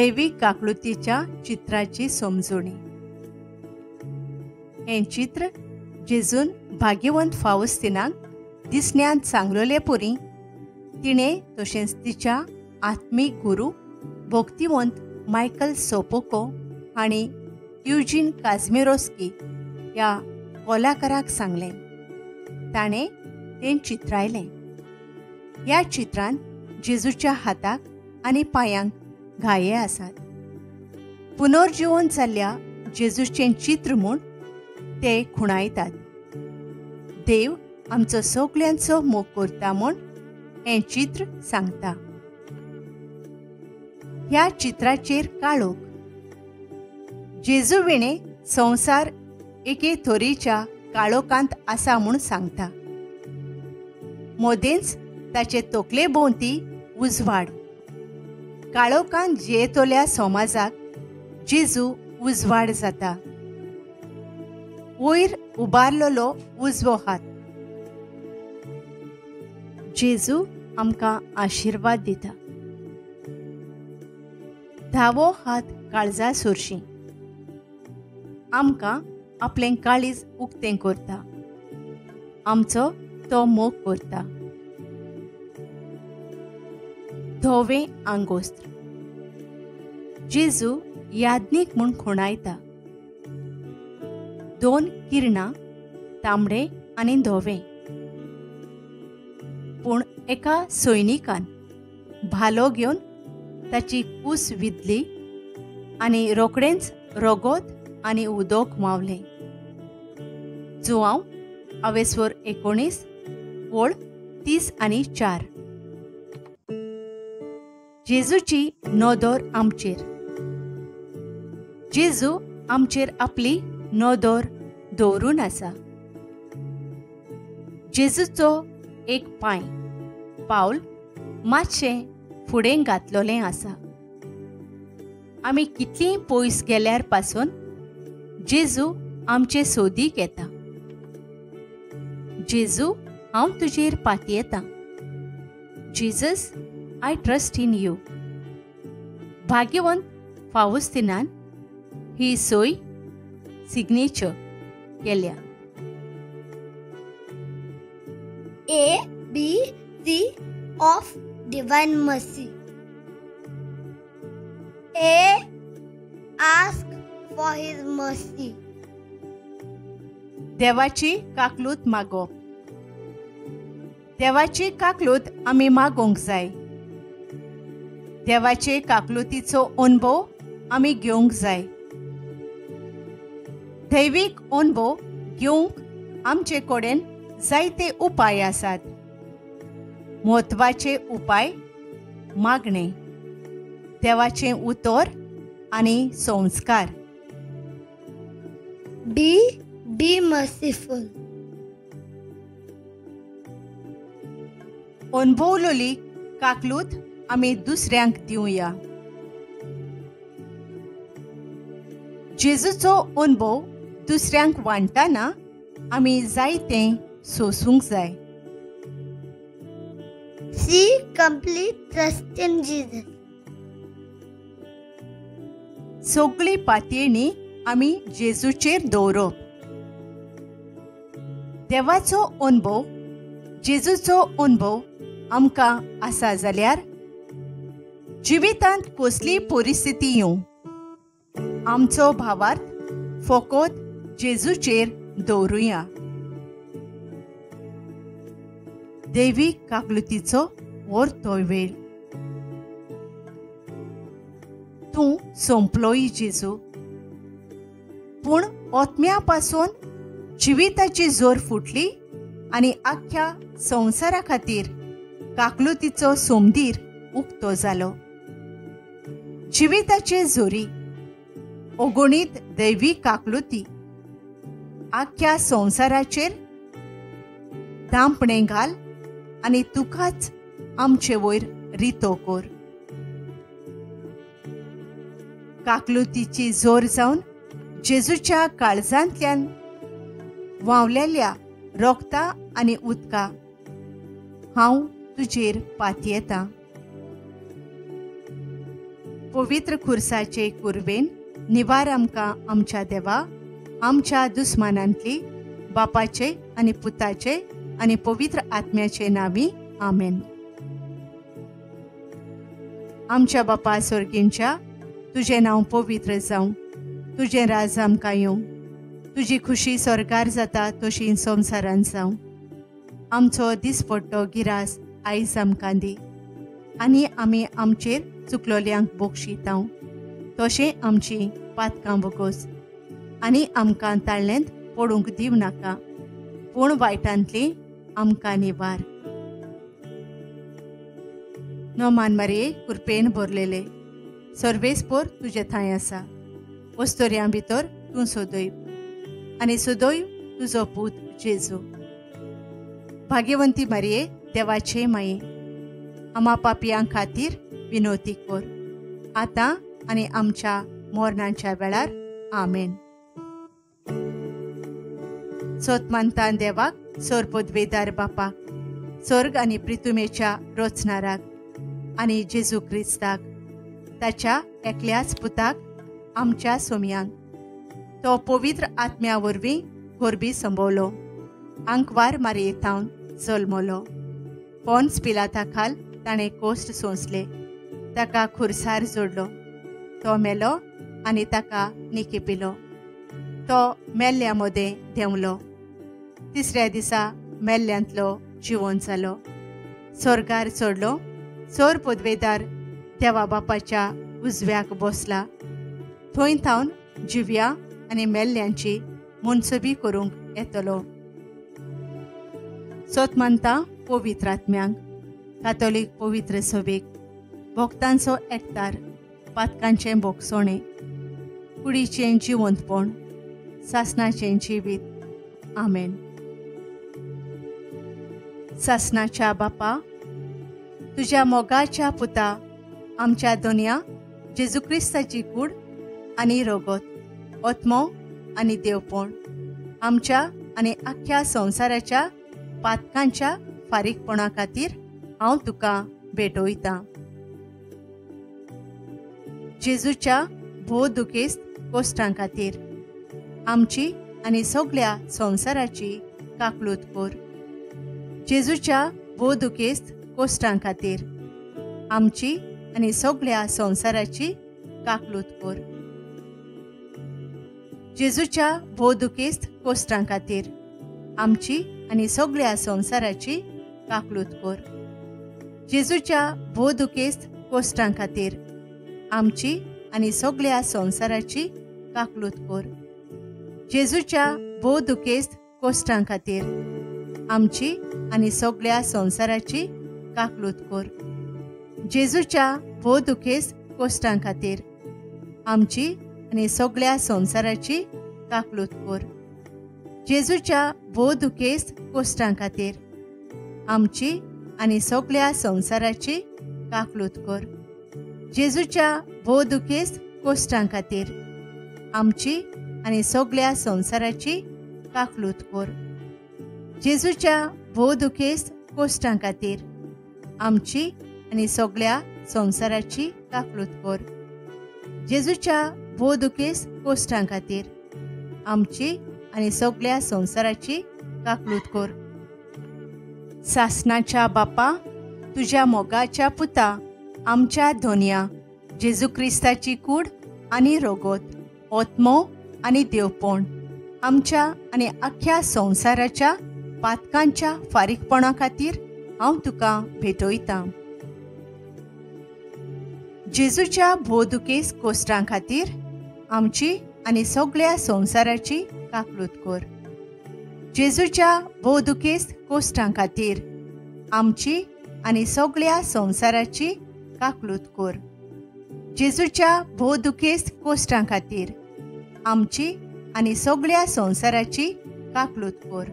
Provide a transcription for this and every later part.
दैवीक काकळुतीच्या चित्राची समजणी. हें चित्र जेजून भाग्यवंत फावस्तिनाक दिसण्यांत सांगलेले पुरी तिणें तशेंच तिच्या आत्मीक गुरू भक्तिवंत मायकल सोपोको हांणी युजीन काझमिरोस्की ह्या कलाकाराक सांगलें. ताणें तें चित्रायलें. ह्या चित्रांत जेजूच्या हाताक आनी पांयांक घाये आसात. पुनर्जिवन जाल्ल्या जेजूचें चित्र म्हूण ते खुणायतात. देव आमचो सगल्यांचो मोग करता म्हूण हें चित्र सांगता. ह्या चित्राचेर काळोख. जेजू विणें संवसार एके थोरीच्या काळोखांत आसा म्हूण सांगता. मदेंच ताचे तकले भोंवती उजवाड. काळोखांत जियेतल्या समाजाक जेजू उजवाड जाता. वयर उबारलेलो उजवो हात. जेजू आमकां आशिर्वाद दिता. धावो हात काळजा सोरशी आमकां आपलें काळीज उक्तें करता. आमचो तो मोग करता. धवें आंगोस्त्र. जेजू याज्ञीक म्हूण खुणायता. दोन किरणां, तांबडे आनी धवें. पूण एका सैनिकान भालो घेवन ताची कूस विधली आनी रोखडेंच रगत आनी उदक मावलें. जुआंव अवेस्वर 19 ओळ 30 आनी 4. जेजूची नदर आमचेर. जेजू आमचेर आपली नदर दवरून आसा. जेजूचो एक पांय पावल मातशें फुडें घातलेलें आसा. आमी कितलीं पयस गेल्यार पासून जेजू आमचे सोदीक येता. जेजू, हांव तुजेर पातयेतां. Jesus, I trust in you. भाग्यवंत फावस्तिनान ही सोय सिग्नेचर केल्या. A B C of Divine Mercy. A. Ask for His mercy. देवाची काकलूत मागप. देवाची काकलूत आमी मागोवंक जाय. देवाचे काकलुतीचो अणभव आमी घेवंक जाय. दैवीक अणभव घेवंक आमचे कडेन जायते उपाय आसात. म्हत्वाचे उपाय मागणें, देवाचें उतर आनी संस्कार. B. Be merciful. अणभवलेली काकलूत आमी दुसऱ्यांक दिवया. जेजूचो अणभव दुसऱ्यांक वांट्टना आमी जायतें सोसूंक जाय. C. Complete trust in Jesus. सगळी पातयेणी आमी जेजूचेर दवरप. देवाचो अणभव, जेजूचो अणभव आमकां आसा जाल्यार जिवितांत कसली परिस्थिती येवं, आमचो भावार्थ फकत जेजूचेर दवरुया. दैवीक काकलुतीचो वरतो वेळ. तूं सोंपलोय जेजू, पूण ओतम्या पासून जिविताची जोर फुटली आनी आख्ख्या संवसारा खातीर काकलुतीचो सोमदीर उक्तो जालो. जिविताचे जोरी अगणीत दैवी काकलुती आख्ख्या संवसाराचेर धांपणें घाल आनी तुकाच आमचे वयर रितो कर. काकलुतीची जोर जावन जेजूच्या काळजांतल्यान व्हांवलेल्या रोगता आनी उदका हांव तुजेर पातयेतां. पवित्र खुर्साचे कुर्वेन निवार आमकां आमच्या देवा, आमच्या दुस्मानांतली, बापाचे आनी पुताचे आनी पवित्र आत्म्याचे नांवी, आमेन. आमच्या बापा सोर्गींच्या, तुजें नांव पवित्र जावं, तुजें राज आमकां येवं, तुजी खुशी स्वर्गार जाता तशी संवसारान जावं. आमचो दिसपट्टो गिरास आयज आमकां दी, आनी आमी आमचेर चुकलोल्यांक बोगशितांव तशें आमची पातकां बोगोस, आनी आमकां ताळ्ळेंत पडूंक दिवं नाका, पूण वायटांतली आमकां निवार. नोमान मारये कुरपेन भरलेले, सर्वेस्पोर तुजे थंय आसा, वस्तोर्यां भितर तूं सोदय आनी सोदय तुजो पूत जेजू. भाग्यवंती मारये देवाचे माये, आमा पापयां खातीर विनोती कर, आतां आनी आमच्या मोरणाच्या वेळार, आमेन. सोतमानतान देवाक, सोरपदवेदार बापाक, स्वर्ग आनी प्रितुमेच्या रोचनाराक आनी जेजू क्रिस्ताक, ताच्या एकल्याच पुताक, आमच्या सोमयांक, तो पवित्र आत्म्या वरवीं गोरबी संभवलो, आंकवार मारयेथावन जल्मलो, पोन्स पिलाता खाल ताणें कोश्ट सोंसले, ताका खुर्सार जोडलो, तो मेलो आनी ताका निकेपिलो, तो मेल्ल्या मदें देंवलो, तिसऱ्या दिसा मेल्ल्यांतलो जिवन जालो, स्वर्गार चडलो, सोर पदवेदार देवा बापाच्या उजव्याक बसला, थंय थावन जिव्या आनी मेल्ल्यांची मनसबी करूंक येतलो. सोत मानता पवित्र आत्म्यांक, कातोलीक पवित्र सभेक, भक्तांचो एकतार, पातकांचें बोगसोणें, कुडीचें जिवंतपण, सासणाचें जिवीत, आमेन. सासणाच्या बापा, तुज्या मोगाच्या पुता आमच्या दोनया जेजू क्रिस्ताची कूड आनी रोगत, आत्मो आनी देवपण आमच्या आनी आख्ख्या संवसाराच्या पातकांच्या फारीकपणा खातीर हांव तुका भेटयतां. जेजूच्या भोव दुखेस्त कोश्टां खातीर आमची आनी सगळ्या संवसाराची काकलूत कर. जेजूच्या भोव दुखेस्त कोश्टां खातीर आमची आनी सगळ्या संवसाराची काकलूत कर. जेजूच्या भोव दुखेस्त कोश्टां खातीर आमची आनी सगळ्या संवसाराची काकलूत कर. जेजूच्या भोव दुखेस्त कोश्टां खातीर आमची आनी सगळ्या संवसाराची काकलूत कर. जेजूच्या भोव दुखेस्त कोश्टां खातीर आमची आनी सगळ्या संवसाराची काकलूत कर. जेजूच्या भोव दुखेस्त कोश्टां खातीर आमची आनी सगळ्या संवसाराची काकलूत कर. जेजूच्या भोव दुखेस्त कोश्टां खातीर आमची आनी सगळ्या संवसाराची काकलूत कर. जेजूच्या भोव दुखेस्त कोश्टां खातीर आमची आनी सगळ्या संवसाराची काकलूत कर. जेजूच्या भोव दुखेस्त कोश्टां खातीर आमची आनी सगळ्या संवसाराची काकलूत कर. जेजूच्या भोव दुखेस्त कोश्टां खातीर आमची आनी सगळ्या संवसाराची काकलूत कर. सासणाच्या बापा, तुज्या मोगाच्या पुता आमच्या धोनया जेजू क्रिस्ताची कूड आनी रोगोत, ओत्मो आनी देवपण आमच्या आनी आख्ख्या संवसाराच्या पातकांच्या फारीकपणा खातीर हांव तुका भेटयतां. जेजूच्या भोव दुखेस्त कोश्टां खातीर आमची आनी सगळ्या संवसाराची काकलूत कर. जेजूच्या भोव दुखेस्त कोश्टां खातीर आमची आनी सगळ्या संवसाराची काकलूत कर. जेजूच्या भोव दुखेस्त कोश्टां खातीर आमची आनी सगळ्या संवसाराची काकलूत कर.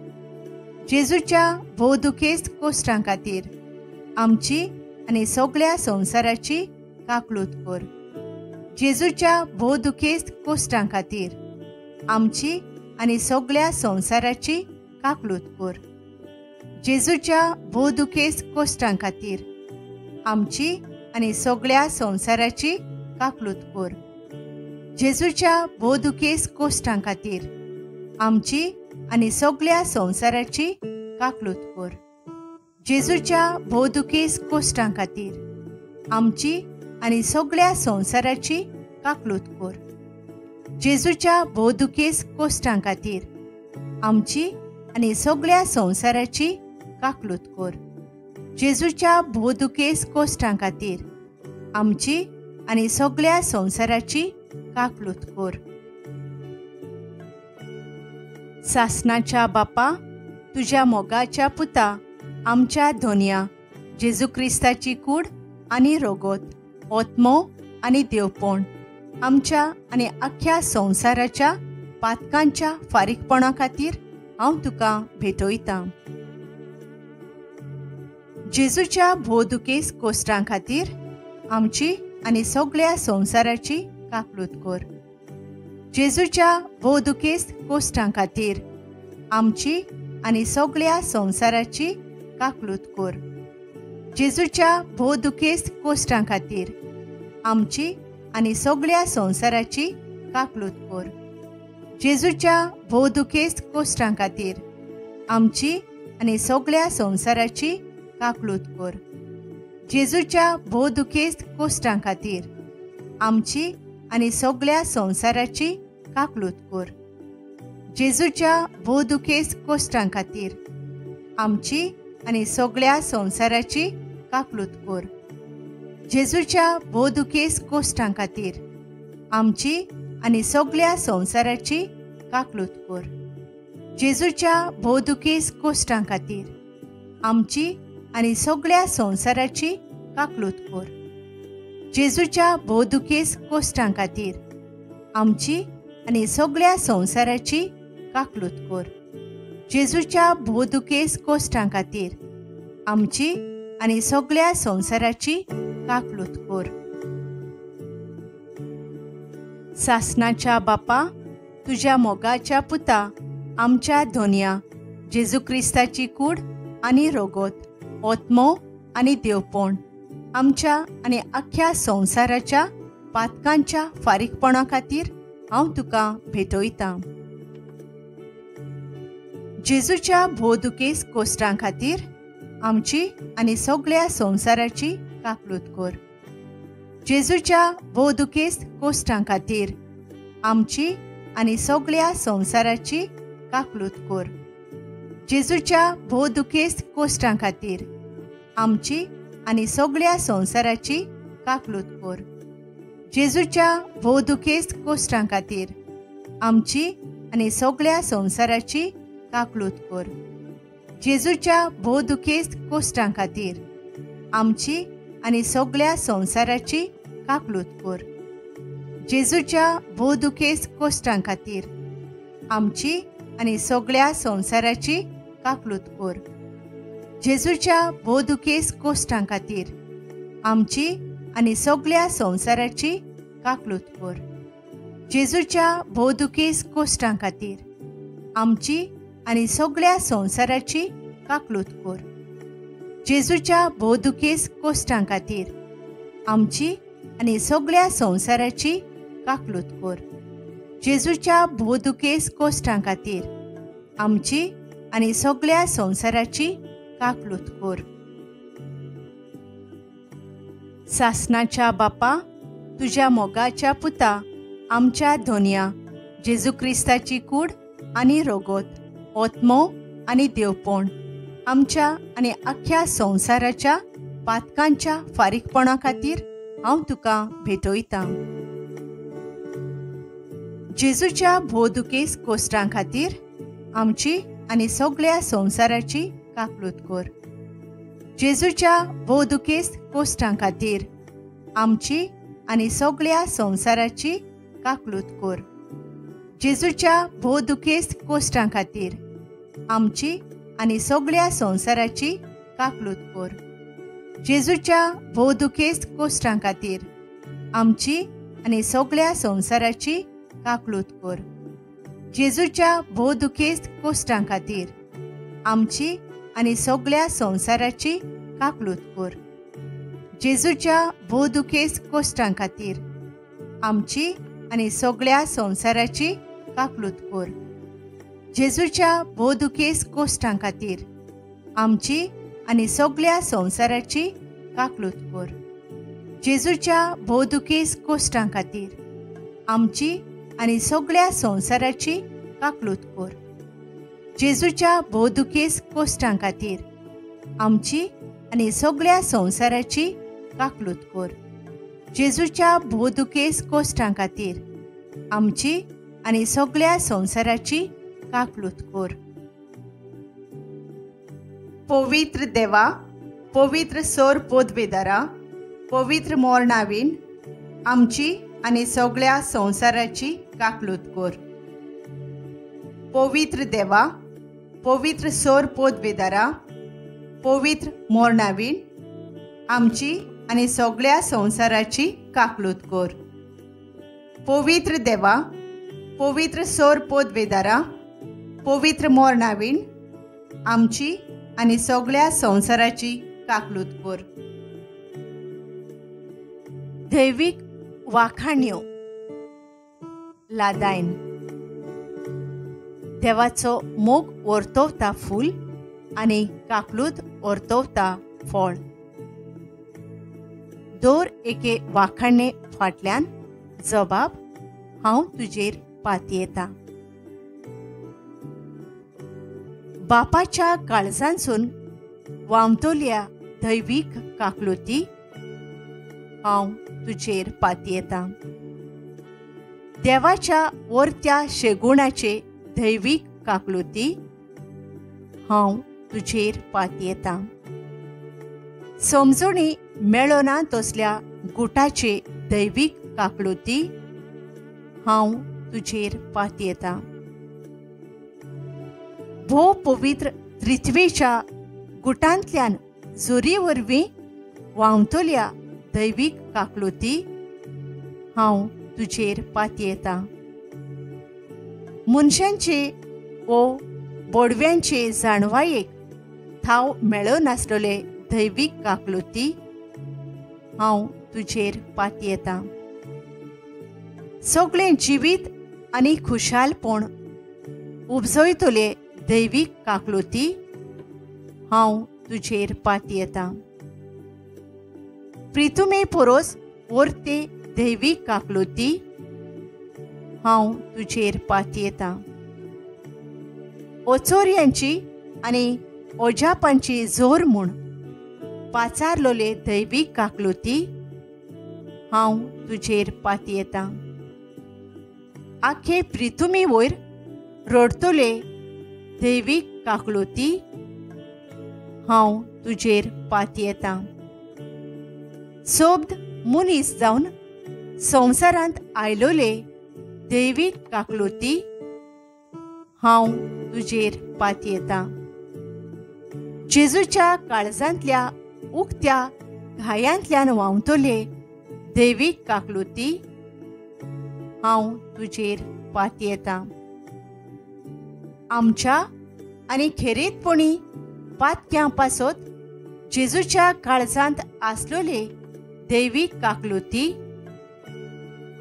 जेजूच्या भोव दुखेस्त कोश्टां खातीर आमची आनी सगळ्या संवसाराची काकलूत कर. जेजूच्या भोव दुखेस्त कोश्टां खातीर आमची आनी सगळ्या संवसाराची काकलूत कर. जेजूच्या भोव दुखेस्त कोश्टां खातीर आमची आनी सगळ्या संवसाराची काकलूत कर. जेजूच्या भोवदुखेस कोश्टां खातीर आमची आनी सगळ्या संवसाराची काकलूत कर. जेजूच्या भोवदुखेस कोश्टां खातीर आमची आनी सगळ्या संवसाराची काकलूत कर. जेजूच्या भोवदुखेस कोश्टां खातीर आमची आनी सगळ्या संवसाराची काकलूत कर. जेजूच्या भोवदुखेस कोश्टां खातीर आमची आनी सगळ्या संवसाराची काकलूत कर. सासनाच्या बापा, तुज्या मोगाच्या पुता आमच्या धोनया जेजू क्रिस्ताची कूड आनी रोगोत, ओत्मो आनी देवपण आमच्या आनी आख्ख्या संवसाराच्या पातकांच्या फारीकपणा खातीर हांव तुका भेटयतां. जेजूच्या भोवदुखेस कोश्टां खातीर आमची आनी सगळ्या संवसाराची काकलूत कर. जेजूच्या भोवदुखेस कोश्टां खातीर आमची आनी सगळ्या संवसाराची काकलूत कर. जेजूच्या भोवदुखेस कोश्टां खातीर आमची आनी सगळ्या संवसाराची काकलूत कर. जेजूच्या भोवदुखेस कोश्टां खातीर आमची आनी सगळ्या संवसाराची काकलूत कर. जेजूच्या भोवदुखेस कोश्टां खातीर आमची आनी सगळ्या संवसाराची काकलूत कर. जेजूच्या भोवदुखेस कोश्टां खातीर आमची आनी सगळ्या संवसाराची काकलूत कर. जेजूच्या भोवदुखेस कोश्टां खातीर आमची आनी सगळ्या संवसाराची काकलूत कर. जेजूच्या भोवदुखेस कोश्टां खातीर आमची आनी सगळ्या संवसाराची काकलूत कर. जेजूच्या भोवदुखेस कोश्टां खातीर आमची आनी सगळ्या संवसाराची काकलूत कर. जेजूच्या भोवदुखेस कोश्टां खातीर आमची आनी सगळ्या संवसाराची काकलूत कर. सासनाच्या बापा, तुज्या मोगाच्या पुता आमच्या धोनया जेजू क्रिस्ताची कूड आनी रोगोत, ओत्मो आनी देवपण आमच्या आनी आख्ख्या संवसाराच्या पातकांच्या फारीकपणा खातीर हांव तुका भेटयतां. जेजूच्या भोवदुखेस कोश्टां खातीर आमची आनी सगळ्या संवसाराची काकलूत कर. जेजूच्या भोवदुखेस कोश्टां खातीर आमची आनी सगळ्या संवसाराची काकलूत कर. जेजूच्या भोवदुखेस कोश्टां खातीर आमची आनी सगळ्या संवसाराची काकलूत कर. जेजूच्या भोवदुखेस कोश्टां खातीर आमची आनी सगळ्या संवसाराची काकलूत कर. जेजूच्या भोवदुखेस कोश्टां खातीर आमची आनी सगळ्या संवसाराची काकलूत कर. जेजूच्या भोवदुखेस कोश्टां खातीर आमची आनी सगळ्या संवसाराची काकलूत कर. जेजूच्या भोवदुखेस कोश्टां खातीर आमची आनी सगळ्या संवसाराची काकलूत कर. जेजूच्या भोवदुखेस कोश्टां खातीर आमची आनी सगळ्या संवसाराची काकलूत कर. जेजूच्या भोवदुखेस कोश्टां खातीर आमची आनी सगळ्या संवसाराची काकलूत कर. जेजूच्या भोवदुखेस कोश्टां खातीर आमची आनी सगळ्या संवसाराची काकलूत कर. सासनाच्या बापा, तुज्या मोगाच्या पुता आमच्या धोनया जेजू क्रिस्ताची कूड आनी रोगोत, ओत्मो आनी देवपण आमच्या आनी आख्ख्या संवसाराच्या पातकांच्या फारीकपणा खातीर हांव तुका भेटयतां. जेजूच्या भोवदुखेस कोश्टां खातीर आमची आनी सगळ्या संवसाराची काकलूत कर. जेजूच्या भोवदुखेस कोश्टां खातीर आमची आनी सगळ्या संवसाराची काकलूत कर. जेजूच्या भोवदुखेस कोश्टां खातीर आमची आनी सगळ्या संवसाराची काकलूत कर. जेजूच्या भोवदुखेस कोश्टां खातीर आमची आनी सगळ्या संवसाराची काकलूत कर. जेजूच्या भोवदुखेस कोश्टां खातीर आमची आनी सगळ्या संवसाराची काकलूत कर. जेजूच्या भोवदुखेस कोश्टां खातीर आमची आनी सगळ्या संवसाराची काकलूत कोर. जेजूच्या भोवदुखेस कोश्टां खातीर आमची आनी सगळ्या संवसाराची काकलूत कोर. जेजूच्या भोवदुखेस कोश्टां खातीर आमची आनी सगळ्या संवसाराची काकलूत कोर. जेजूच्या भोवदुखेस कोश्टां खातीर आमची आनी सगळ्या संवसाराची काकलूत कोर. जेजूच्या भोवदुखेस कोश्टां खातीर आमची आनी सगळ्या संवसाराची काकलूत कोर. पवित्र देवा, पवित्र सोर पोदवेदारा, पवित्र मोरणावीन आमची आनी सगळ्या संवसाराची काकलूत कोर. पवित्र देवा, पवित्र सोर पोदवेदारा, पवित्र मोरणावीन आमची आनी सगळ्या संवसाराची काकलूत कोर. पवित्र देवा, पवित्र सोर पोदवेदारा, पवित्र मोरणावीन आमची आनी सगळ्या संवसाराची काकलूत कोर. दैवीक वाखाण्यो लादायन. देवाचो मोग वर्तवता फूल आनी काकलूत वर्तवता फळ. दर एके वाखाणे फाटल्यान जबाब हांव तुजेर पातयेता. बापाच्या काळजांसून वामतोल्या दैवीक काकलुती हांव तुजेर पातयेता. देवाच्या वर्त्या शेगुणाचे दैवीक काकलुती हांव तुजेर पातयेता. समजणी मेळना तसल्या गुटाचे दैवीक काकलुती हांव तुजेर पातयेता. भोव पवित्र त्रित्वेच्या गुटांतल्यान जोरी वरवीं व्हांवतल्या दैवीक काकलुती हांव तुजेर पातयेता. मनशांचे वो बोडव्यांचे जाणवायेक थाव मेळनासलेले दैवीक काकलुती हांव तुजेर पातयेता. सगळें जिवीत आनी खुशालपण उपजयतले दैवीक काकलुती हांव तुजेर पातयेता. प्रितुमे पोरोस वर्ते दैवीक काकलुती हांव तुजेर पातयेता. ओचोरयांची आनी ओजापांची जोर म्हूण पाचारलोले दैवीक काकलुती हांव तुजेर पातयेता. आखे प्रितुमी वयर रडतले दैवीक काकलुती हांव तुजेर पातयेता. सोब्द मनीस जावन संवसारांत आयलोले दैवीक काकलुती हांव तुजेर पातयेता. जेजूच्या काळजांतल्या उक्त्या घायांतल्यान व्हांवतले दैवीक काकलुती हांव तुजेर पातयेता. आमच्या आनी खेरीतपणी पातक्यां पासत जेजूच्या काळजांत आसलोले दैवीक काकलुती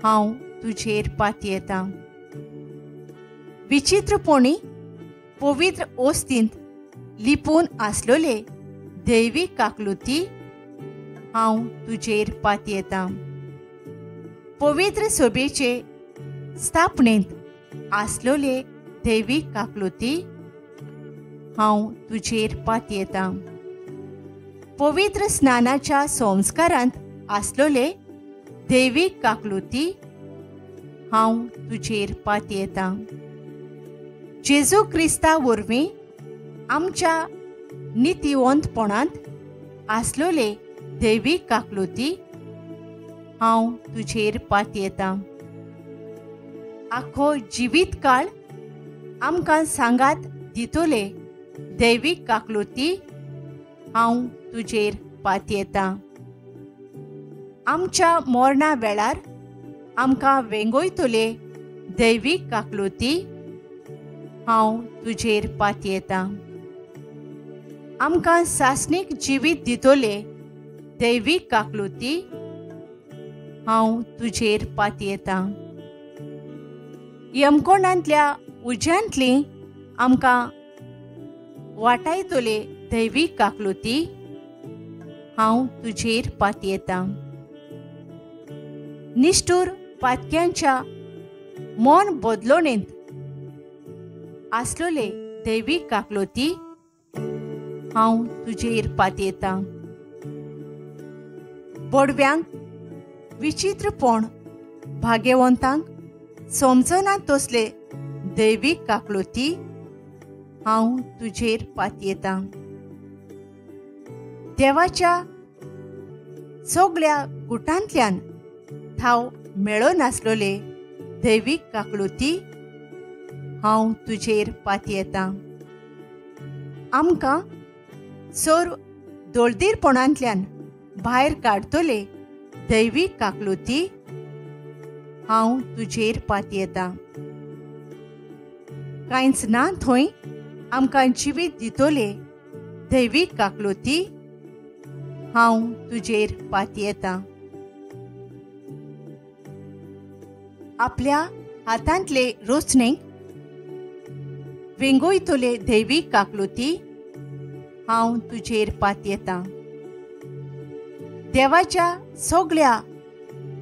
हांव तुजेर पातयेता. विचित्रपणी पवित्र ओस्तींत लिपून आसलोले दैवीक काकलुती हांव तुजेर पातयेता. पवित्र सोबेचे स्थापनेंत आसलोले दैवीक काकलुती हांव तुजेर पातयेता. पवित्र स्नानाच्या संस्कारांत आसलोले दैवीक काकलुती हांव तुजेर पातयेता. जेजू क्रिस्ता वरवीं आमच्या नितीवंतपणांत आसलोले दैवीक काकलुती हांव तुजेर पातयेता. आखो जिवीत काळ आमकां सांगात दितोले दैवीक काकलुती हांव तुजेर पातयेता. आमच्या मरणा वेळार आमकां वेंगयतले दैवीक काकलुती हांव तुजेर पातयेता. आमकां सासणीक जिवीत दितले दैवीक काकलुती हांव तुजेर पातयेतां. यमकोणांतल्या उज्यांतली आमकां वाटायतले दैवीक काकलुती, हांव तुजेर पातयेतां. निश्ठूर पातक्यांच्या मन बदलोणेंत आसलोले दैवीक काकलुती, हांव तुजेर पातयेतां. बोडव्यांक विचित्रपण भाग्यवंतांक समजना तसले दैवीक काकलुती, हांव तुजेर पातयेतां. देवाच्या सगळ्या गुटांतल्यान थाव मेळनासलोले दैवीक काकलुती, हांव तुजेर पातयेतां. आमकां सर्व दोळदीरपणांतल्यान भायर काडटले दैवीक काकलुती, हांव तुजेर पातयेतां. कांयच ना थंय आमकां जिवीत दितले दैवीक काकलुती, हांव तुजेर पातयेतां. आपल्या हातांतले रोचणेक वेंगोयतले दैवीक काकलुती, हांव तुजेर पातयेतां. देवाच्या सगळ्या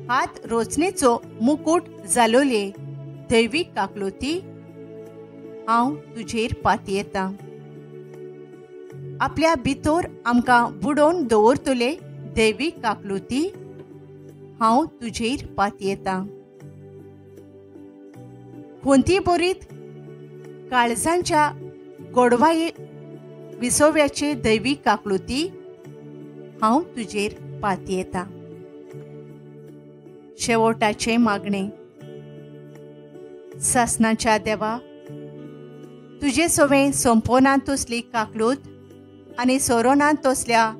हात रोचणेचो मुकूट जालोले दैवीक काकलुती, हांव तुजेर पातयेतां. आपल्या भितर आमकां बुडोवन दवरतले दैवीक काकलुती, हांव तुजेर पातयेतां. खंती बरीत काळजांच्या गोडवाये विसोव्याचे दैवीक काकलुती, हांव तुजेर पातयेतां. शेवटाचें मागणें. सासणाच्या देवा, तुजे सवें सोंपोना तसली काकलूत आनी सोरोना तसल्या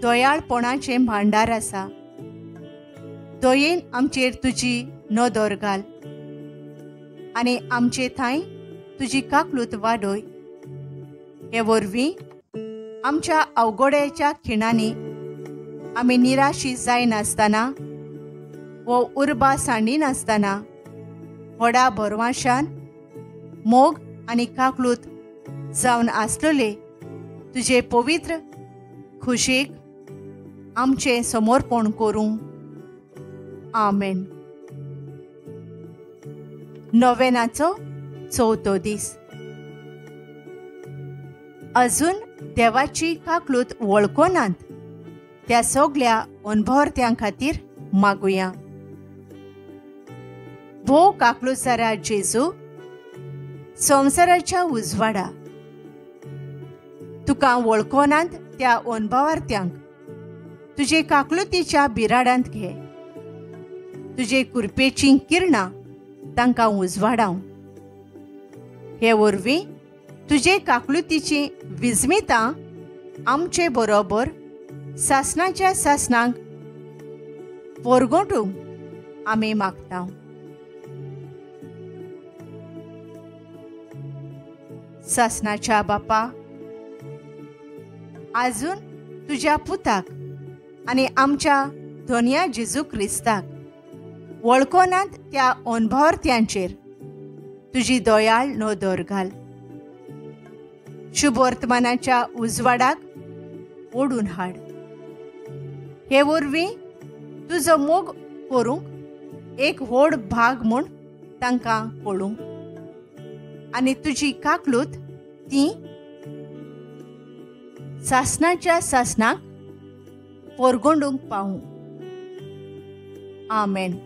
दयाळपणाचें भांडार आसा. दयेन आमचेर तुजी नदर घाल आनी आमचे थांय तुजी काकलूत वाडय. हे वरवीं आमच्या अवघड्याच्या खिणांनी आमी निराशी जायनासतना वो उर्बा सांडिनासतना व्हडा भरवाशान मोग आनी काकलूत जावन आसलेले तुजे पवित्र खुशीक आमचें समर्पण करूं. आमेन. नोवेनाचो चवथो दीस. अजून देवाची काकलूत वळखनात त्या सगळ्या अनभवर्त्यां खातीर मागुया. भोव काकलुसारा जेजू, संवसाराच्या उजवाडा, तुका वळखनात त्या अनभवार्थ्यांक तुजे काकलुतीच्या बिराडांत घे. तुजे कुरपेचीं किरणां तांकां उजवाडाव. हे वरवीं तुजे काकलुतीचीं विजमितां आमचे बरोबर सासणाच्या सासणाक पोरगोटूंक आमी मागता. सासणाच्या बापा, आजून तुज्या पुताक आनी आमच्या धनया जेजू क्रिस्ताक वळखनात त्या अनभवर्त्यांचेर तुजी दयाळ नदर घाल. शुभवर्तमानाच्या उजवाडाक ओडून हाड. हे वरवीं तुजो मोग करूंक एक व्हड भाग म्हूण तांकां कळूं आनी तुजी काकलूत ती सासणाच्या सासणाक पोरगोंडूंक पावूं. आमेन.